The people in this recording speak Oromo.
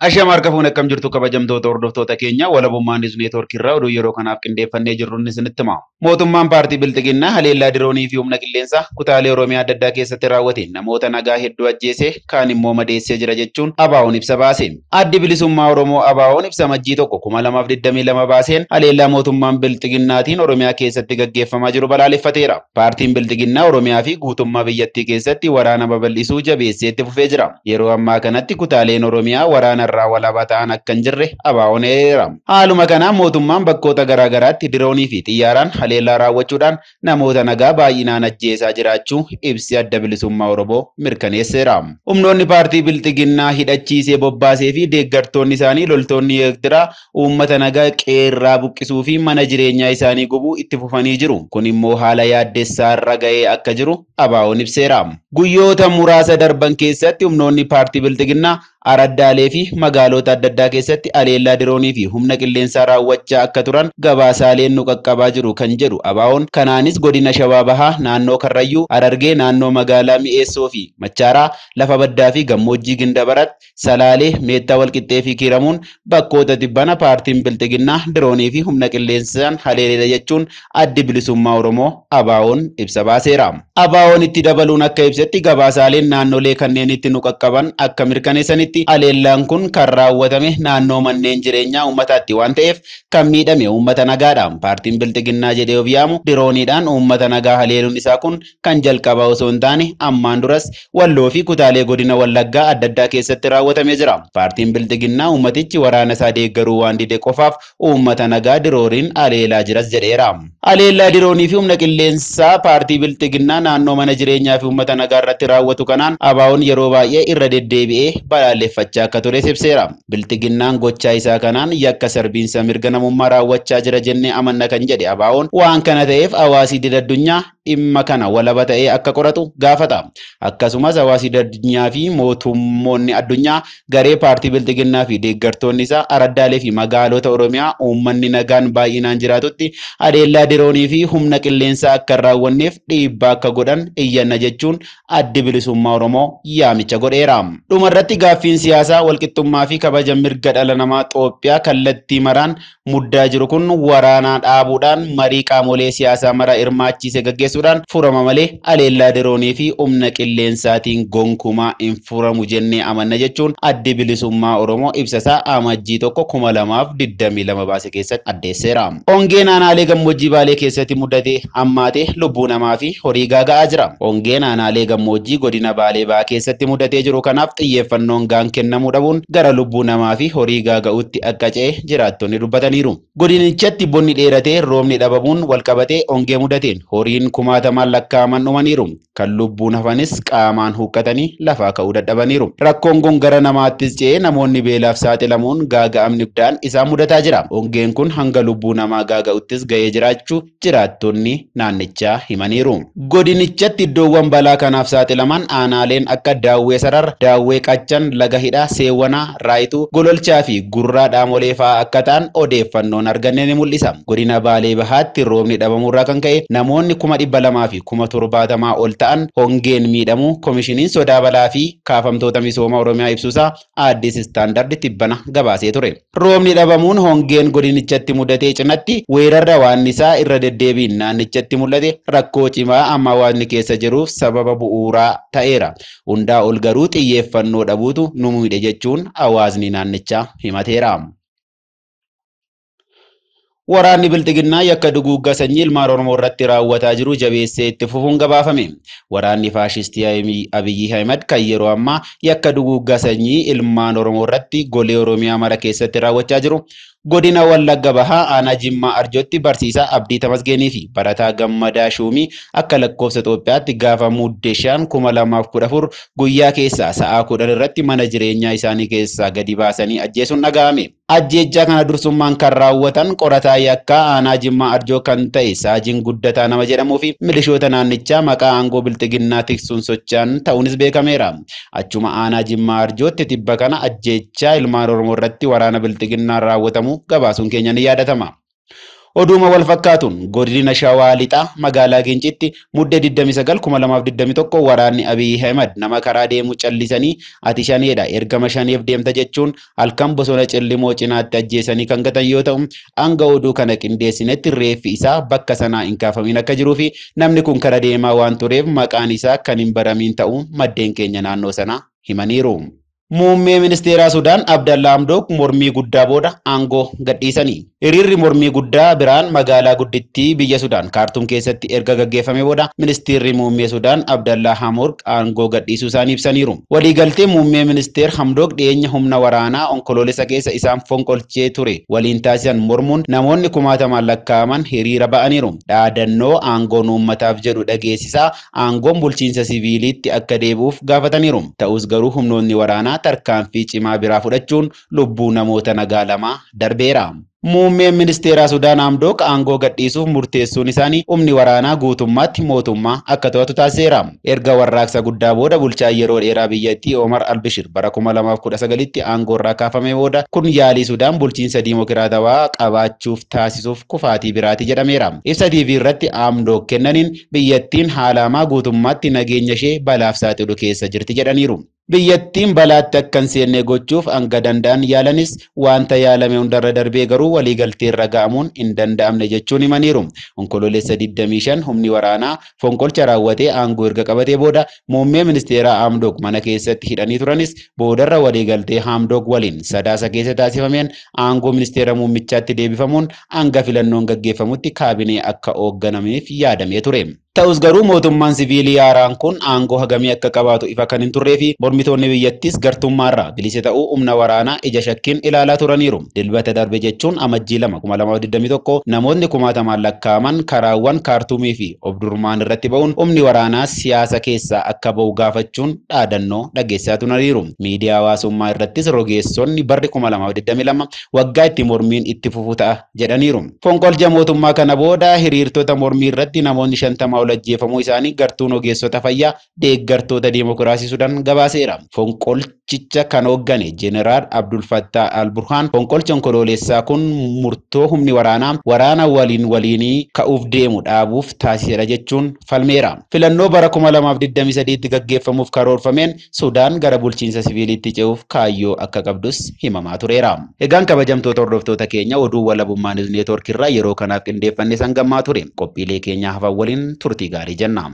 Ashama harka fuune akkam jirtu kabajamtoota hordoftoota keenya walabummaan Niiws Neetwoorkii irraa oduu yeroo kanaaf qindeeffannee jirru inni isinitti hima. Mootummaan paartii Bilxiginnaa haleellaa diroonii fi humna qilleensaa kutaalee Oromiyaa adda addaa keessatti raawwateen namoota nagaa hedduu ajjeesee kaan immoo madeessee jira jechuun ABO'n ibsa baase. Addi bilisummaa Oromoo ABO'n ibsa Majjii 1, 2022 baaseen haleellaa mootummaan Bilxiginnaatiin Oromiyaa keessatti gaggeeffamaa jiru balaaleffateera. Paartiin Bilxiginnaa Oromiyaa fi guutummaa biyyattii keessatti waraana babal'isuu jabeessee itti fufee jira. Yeroo ammaa kanatti kutaaleen Oromiyaa waraana irraa walabaa ta'an akka hin jirre ABO'n eereera. Haaluma kanaan mootummaan bakkoota garaa garaatti diroonii fi xiyyaaraan haleellaa raawwachuudhaan namoota nagaa baay'inaan ajjeesaa jiraachuu ibsi adda bilisummaa Oromoo mirkaneesseera. Humnoonni paartii Bilxiginnaa hidhachiisee bobbaasee fi deeggartoonni isaanii loltoonni Eertiraa uummata nagaa qeerraa buqqisuu fi mana jireenyaa isaanii gubuu itti fufanii jiru. Kun immoo haala yaaddessaa irra ga'ee akka jiru ABO'n ibseera. Guyyoota muraasa darban keessatti humnoonni paartii Bilxiginnaa araddaalee fi magaalota adda addaa keessatti haleellaa diroonii fi humna qilleensaa raawwachaa akka turan gabaasaaleen nu qaqqabaa jiru kan jedhu ABO'n kanaanis godina Shawaa Bahaa naannoo Karrayyuu, Harargee naannoo magaalaa Mi'eessoo fi Machaaraa, lafa baddaa fi gammoojjii Gindabarat, Salaalee, Meettaa Walqixxee fi Kiiramuun bakkoota tibbana paartiin Bilxiginnaa diroonii fi humna qilleensaan haleeleera jechuun addi bilisummaa Oromoo ABO'n ibsa baaseera. ABO'n itti dabaluun akka ibsetti gabaasaaleen naannolee kanneen itti nu qaqqaban akka mirkaneessanitti haleellaan kun kan raawwatame naannoo manneen jireenyaa uummataatti waan ta'eef kan miidhame uummata nagaadha. Paartiin Bilxiginnaa jedhee of yaamu dirooniidhaan uummata nagaa haleeluun isaa kun kan jalqabaa osoo hin taane ammaan duras Walloo fi kutaalee godina Wallaggaa adda addaa keessatti raawwatamee jira. Paartiin Bilxiginnaa uummatichi waraana isaa deeggaruu waan dide qofaaf uummata nagaa dirooniin haleelaa jiras jedheera. Haleellaa diroonii fi humna qilleensaa paartii Bilxiginnaa naannoo mana jireenyaa fi uummata nagaa irratti raawwatu kanaan ABO'n yeroo baay'ee irra deddeebi'ee balaaleffachaa akka ture ibseera. Bilxiginnaan gochaa isaa kanaan yakka sarbiinsa mirga namummaa raawwachaa jira jennee amanna kan jedhe ABO'n waan kana ta'eef hawaasi idil addunyaa dhimma kana walaba ta'ee akka qoratu gaafata. Akkasumas hawaasi idil addunyaa fi mootummoonni addunyaa garee paartii Bilxiginnaa fi deeggartoonni isaa araddaalee fi magaalota Oromiyaa uummanni nagaan baay'inaan jiraatutti haleellaa diroonii fi humna qilleensaa akka hin raawwanneef dhiibbaa akka godhan iyyanna jechuun addi bilisummaa Oromoo yaamicha godheera. Dhumarratti gaaffiin siyaasaa walqixxummaa fi kabaja mirga dhala namaa Itoophiyaa kallattii maraan muddaa jiru kun waraanaa dhaabuudhaan marii qaamolee siyaasaa mara hirmaachise gaggeessuudhaan furama malee haleellaa diroonii fi humna qilleensaatiin gonkumaa hin furamu jennee amanna jechuun addi bilisummaa Oromoo ibsasaa Amajjii 1, 2022 baase keessatti addeesseera. Hongeen aanaalee gammoojjii Baalee keessatti mudate hammaatee lubbuu namaa fi horii gaaga'aa jira. Hongeen aanaalee gammoojjii godina Baalee Bahaa keessatti mudatee jiru kanaaf xiyyeeffannoon gaan kennamuu dhabuun gara lubbuu namaa fi horii gaaga'utti akka ce'e jiraattonni dubbataniiru. Godinichatti bonni dheeratee roobni dhabamuun walqabatee hongee mudateen horiin kumaatamaan lakkaa'aman dhumaniiru. Kan lubbuun hafanis qaamaan huqqatanii lafaa ka'uu dadhabaniiru. Rakkoon kun gara namaattis ce'ee namoonni beelaaf saaxilamuun gaaga'amni guddaan isaan mudataa jira. Hongeen kun hanga lubbuu namaa gaaga'uttis ga'ee jiraachuu jiraattonni naannichaa himaniiru. Godinichatti iddoowwan balaa kanaaf saaxilaman aanaaleen akka Daawwee Sarar, Daawwee Qacchan, Laga Hidhaa, Seewwanaa, Raayituu, Gololchaa fi Gurraa Dhaamolee fa'aa akka ta'an odeeffannoon arganne ni mul'isa. Godina Baalee Bahaatti roobni dhabamuurraa kan ka'e namoonni 270,070 ol ta'an hongeen miidhamuu Komishiniin Sodaa Balaa fi Kaafamtoota Misooma Oromiyaa ibsuusaa Addis Istaandardi tibbana gabaasee ture. Roobni dhabamuun hongeen godinichatti mudatee cinatti weerarra waan isaa irra deddeebiin naannichatti mul'ate rakkoo cimaa amma hawaasni keessa jiruuf sababa bu'uuraa ta'eera. Hundaa ol garuu xiyyeeffannoo dhabuutu nu miidhe jechuun hawaasni naannichaa himateera. Waraanni Bilxiginnaa yakka duguuggaa sanyii ilmaan Oromoo irratti raawwataa jiru jabeessee itti fufuun gabaafame. Waraanni faashistii Abiyyi Ahimad kan yeroo ammaa yakka duguuggaa sanyii ilmaan Oromoo irratti golee Oromiyaa mara keessatti raawwachaa jiru godina Wallagga Bahaa aanaa Jimmaa Arjootti barsiisaa Abdii Tamasgeenii fi barataa Gammadaa Shuumii akka lakkoofsa Itoophiyaatti gaafa Muddee 5, 2014 guyyaa keessaa sa'aa 10 irratti mana jireenyaa isaanii keessaa gadi baasanii ajjeesuun dhaga'ame. Ajjeechaa kana dursummaan kan raawwatan qorataa yakkaa aanaa Jimmaa Arjoo kan ta'e Saajiin Guddataa nama jedhamuu fi milishoota naannichaa maqaa aangoo Bilxiginnaa tiksuun socho'an ta'uunis beekameera. Achuma aanaa Jimmaa Arjootti tibba kana ajjeechaa ilmaan Oromoo irratti waraana Bilxiginnaan raawwatamu gabaasuun keenya ni yaadatama. Oduuma wal fakkaatuun godina Shawaa Lixaa magaalaa Gincitti muddee 29,2021 waraanni Abiy Ahmed nama karaa deemu callisanii ati shaneedha ergama shaneef deemta jechuun halkan bosona Cillimoo cinaatti ajjeesanii kan gatan yoo ta'u, hanga oduu kana qindeessinetti reeffi isaa bakka sanaa hin kaafamin akka jiruu fi namni kun kara deemaa waan tureef maqaan isaa kan hin baramiin ta'uu maddeen keenya naannoo sanaa himaniiru. Muummee ministeeraa Sudaan Abdallaa Hamdook mormii guddaa booda aangoo gadhiisanii. Hiriirri mormii guddaa biraan magaalaa guddittii biyya Sudaan Kaartuum keessatti erga gaggeeffame booda ministeerri muummee Sudaan Abdallaa Hamdook aangoo gadhiisuu isaanii ibsaniiru. Waliigaltee muummee ministeer Hamdook dhiyeenya humna waraanaa onkoloolessa keessa isaan fonqolchee ture waliin taasisan mormuun namoonni kumaatamaan lakkaa'aman hiriira ba'aniiru. Dhaadannoo aangoon uummataaf jedhu dhageessisaa aangoon bulchiinsa siviiliitti akka deebi'uuf gaafataniiru. Ta'us garuu humnoonni waraanaa tarkaanfii cimaa biraa fudhachuun lubbuu namoota nagaa lama darbeera. Muummeen ministeeraa Sudaan Hamdook aangoo gadhiisuuf murteessuun isaanii humni waraanaa guutummaatti mootummaa akka to'atu taasiseera. Erga warraaqsa guddaa booda bulchaa yeroo dheeraa biyyattii Omar Albishir bara 2019tti aangoo irraa kaafame booda kun yaalii Sudaan bulchiinsa diimokiraatawaa qabaachuuf taasisuuf kufaatii biraati jedhameera. Ibsa TV irratti Hamdook kennaniin biyyattiin haala hamaa guutummaatti nageenya ishee balaaf saaxilu keessa jirti jedhaniiru. Biyyattiin balaatti akka hin seenne gochuuf hanga danda'an yaalanis wanta yaalame hundarra darbee garuu waliigaltee irra ga'amuun hin danda'amne jechuun himaniiru. Onkoloolessa 25 humni waraanaa fonqolcha raawwatee aangoo erga qabatee booda muummee ministeeraa Hamdook mana keessatti hidhanii turanis boodarra waliigaltee Hamdook waliin sadaasa keessa taasifameen aangoo ministeera muummichaatti deebifamuun hanga filannoon gaggeeffamutti kaabinee akka hoogganamaniif yaadamee ture. Ta'us garuu mootummaan siviilii haaraan kun aangoo hagamii akka qabaatu ifa kan hin turree fi mormitoonni biyyattis gartummaarraa bilisa ta'uu humna waraanaa ija shakkiin ilaalaa turaniiru. Dilbata darbe jechuun amajjii 2,2021 namoonni kumaatamaan lakkaa'aman karaawwan Kaartuumii fi Obdurmaan irratti ba'uun humni waraanaa siyaasa keessaa akka ba'u gaafachuun dhaadannoo dhageessisaa turaniiru. Miidiyaa hawaasummaa irrattis rogeessonni barri 2022 waggaa itti mormiin itti fufu ta'a jedhaniiru. Fonqolcha mootummaa kana booda hiriirtota mormii irratti namoonni 50 ol ajjeefamuu isaanii gartuun ogeessota fayyaa deeggartoota diimokiraasii Sudaan gabaaseera. Fonqolchicha kan hooggane Jeneraal Abdul Fattah Al-Burhaan fonqolcha onkoloolessaa kun murtoo humni waraanaa waraana waliin waliinii ka'uuf deemu dhaabuuf taasiseera jechuun falmeera. Filannoo bara 2023tti gaggeeffamuuf karoorfameen Sudaan gara bulchiinsa siviiliitti ce'uuf kaayyoo akka qabdus himamaa tureera. Egaan kabajamtoota hordoftoota keenya oduu walabummaa Niwus Neetwoork irraa yeroo kanaaf qindeeffanne sangammaa ture. Qophiilee keenya hafan waliin turtii gaarii jenna.